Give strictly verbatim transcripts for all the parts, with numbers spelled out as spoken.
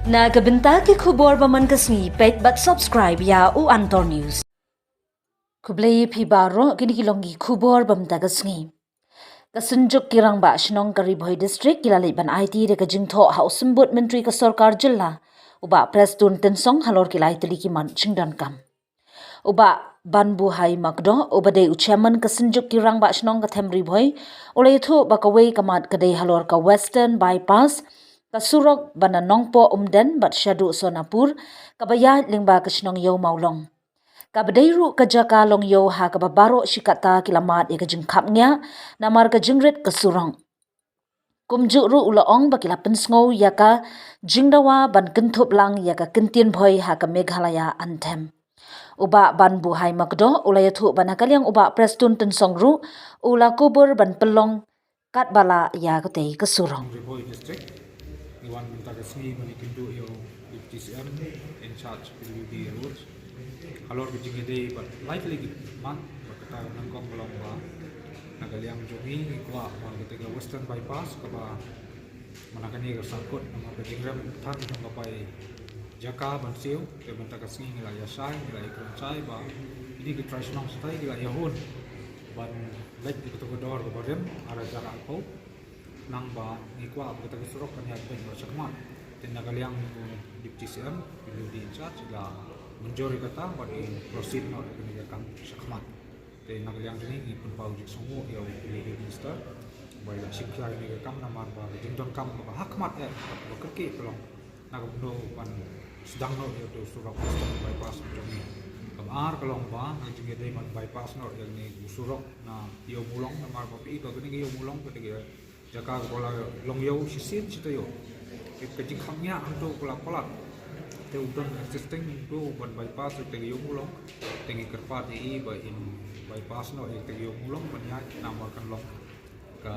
Na ka bynta ki khubor ba man ka sngi, peit bad subscribe ïa u Antor News. Khublei phi baroh, kine ki long ki khubor ba mynta ka sngi. Ka Synjuk ki Rangbah Shnong ka Ri Bhoi District ki la leit ban aiti da ka jingthoh ha u Symbud Myntri ka Sorkar Jylla, u Bah Prestone Tynsong, halor ki lai tylli ki mat jingdonkam. U Bah Banbuhai Makdoh, uba dei u Chairman ka Synjuk ki Rangbah Shnong ka Them Ri Bhoi, u la ïathuh ba kawei ka mat ka dei halor ka Western Bypass, ka surok ba na Nongpoh Umden bad shaduh Sonapur, kaba ïaid lyngba ka shnong Ïew Mawlong. Kaba dei ruh ka jaka long ïew ha kaba baroh shi katta ki la mad ïa ka jingkhapngiah namar ka jingrit ka surok. Kumjuh ruh u la ong ba ki la pynsngew ïa ka jingdawa ban kynthup lang ïa ka kyntien Bhoi ha ka Meghalaya Anthem. U Bah Banbuhai Makdoh u la ïathuh ba na ka liang u Bah Prestone Tynsong ruh u la kubur ban pynlong katba lah ïa katei ka surok. Ri Bhoi District, ngi wan mynta ka sngi ban ïakynduh ïa u Deputy C M in charge P W D Roads halor ka jingïadei bad lai tylli ki mat, bad kata ka nyngkong ka long ba na ka liang jong ngi ngi kwah ba katei ka Western Bypass kaba mynta kane ka sangkut namar ka jingrem than jong ka bai jaka ban siew, te mynta ka sngi ngi la ïa shai, ngi la ïa kren shai ba kine ki trai shnong shatai ki la ïa hun ban leit ïa kato ka dor kaba rim ar hajar arphew. Nang ba ngi kwah ba kata ka surok kan ïa beit ba shakhmat. Te na ka liang u Deputy C M, P W D in charge, la mynjur ïa kata bad ngi proceed noh ïa kane ka kam shakhmat. Te na ka liang jong ngi ngi pynpaw jingsngewnguh ïa u P W D Minister ba i la shim khia ïa kane ka kam namar ba ka jingdonkam kaba ha khmat eh kaba kyrkieh ka long na ka bynta ban sdang noh ïa uto u surok Western Bypass jong ngi. Kaba ar ka long ba ka jingïadei ban bypass noh ïa kane u surok na Ïew Mawlong namar ba phi i ba kane ka Ïew Mawlong ka dei ka jaka kaba la long ïew shisien shi taïew. Ka jingkhapngiah hangto ka la palat. Te u don existing hangto ban bypass ïa ka Ïew Mawlong. Te ngi kyrpad ïa i ba in bypass noh ïa ka Ïew Mawlong ban ïaid namar kan long ka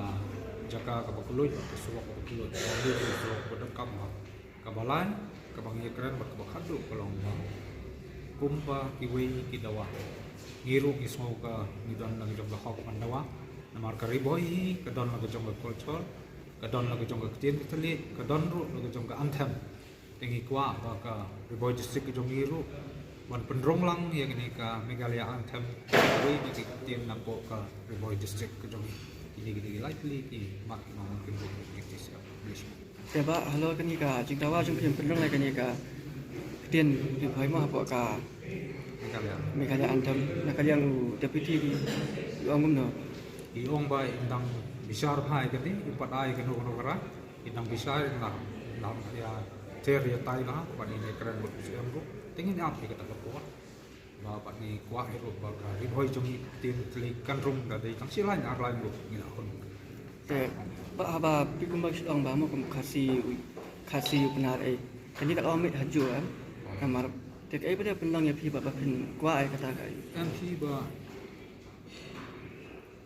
jaka kaba kylluid, ka surok kaba kylluid, ka surok kaba donkam ba. Kaba lai, kaba ngi ïa kren bad kaba khatduh ka long ba kumba kiwei ki dawa, ngi ruh ngi sngew ka ngi don la ka jong ka hok ban dawa. Namar ka Ri Bhoi hi ka don la ka jong ka culture, ka don la ka jong ka ktien ka thylliej, ka don ruh la ka jong ka anthem. Te ngi kwah ba ka Ri Bhoi District ka jong ngi ruh ban pynrung lang ïa kane ka Meghalaya Anthem, kawei na ki ktien napoh ka Ri Bhoi District ka jong ngi. Kine ki dei ki lai tylli ki mat ki ma ngan kynduh ïa ki. Te Bah, halor kane ka jingdawa jong phi ban pynrung ïa kane ka ktien Ri Bhoi mo hapoh ka Meghalaya. Meghalaya Anthem, na ka liang u Deputy i ong kumno? I ong ba in dang bishar bha ïa kane, in pat ai kano kano ka rai, in dang bishar, in dang, in dang ïa ter ïa tai la, pat in ïa kren bad u C M ruh, te ngin ap ïa kata ka por. Ba pat ngi kwah ïa ruh ba ka Ri Bhoi jong ngi ktien thylliej kan rung da dei tang shi lain ar lain ruh ngi la hun. Te Bah, haba phi kumba shu ong ba mo kum Khasi, Khasi u Pnar ei, kane ka long mih hajuh em. Namar te kaei ba dei pynlong ïa phi ba, ba phin kwah ïa kata ka ei? Em phi ba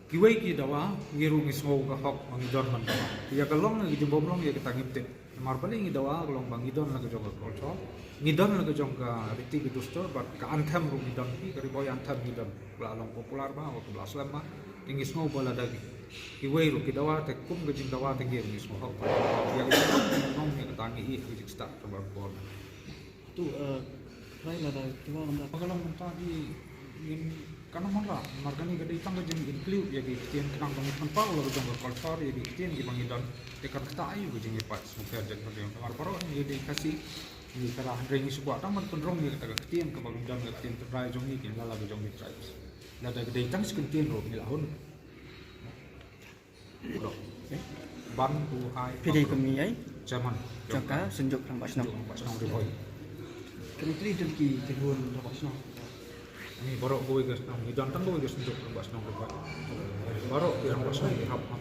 kiwei ki dawa, ngi ruh ngi sngew ka hok ba ngi don ban dawa. Ïa ka long ïa ka jingbym long ïa kata ngim tip. Namar balei ngi dawa ka long ba ngi don la ka jong ka culture, ngi don la ka jong ka riti ka dustur, bad ka anthem ruh ngi don hi, ka Ri Bhoi Anthem ngi don. Ka la long popular bha, ka la slem bha. Te ngi sngew ba lada kiwei ruh ki dawa te kum ka jingdawa te ngi ruh ngi sngew hok. Ïa ka jingbym long ïa kata ngi ïoh ka jingstad ka ba bor. Tu, eh, trai lada ki dawa mynta. Ka long mynta ki ngin kan ym wanrah, namar kane ka dei tang ka jing include ïa ki ktien khnang ba ngi pynpaw la ka jong ka culture ïa ki ktien kiba ngi don. Te kan kata aïu ka jingïapait sngewthuh ïa ka jong namar baroh ngi dei Khasi, ngi kyrpad hynrei ngi shu kwah tang ban pynrung ïa kata ka ktien kaba ngi don, ka ktien tynrai jong ngi, ki la la ka jong ngi tribes. Lada ka dei tang shi kyntien ruh ngi la hun. Ban Buhai. Phi dei kumne ei? Chairman jong ka Synjuk Rangbah Shnong. Synjuk Rangbah Shnong Ri Bhoi. Kane ki dei ki, ki bun rangbah shnong. Ni baroh kawei ka shnong, ngi don tang kawei ka Synjuk Rangbah Shnong Ri Bhoi. Baroh ki rangbah shnong ki hap hap.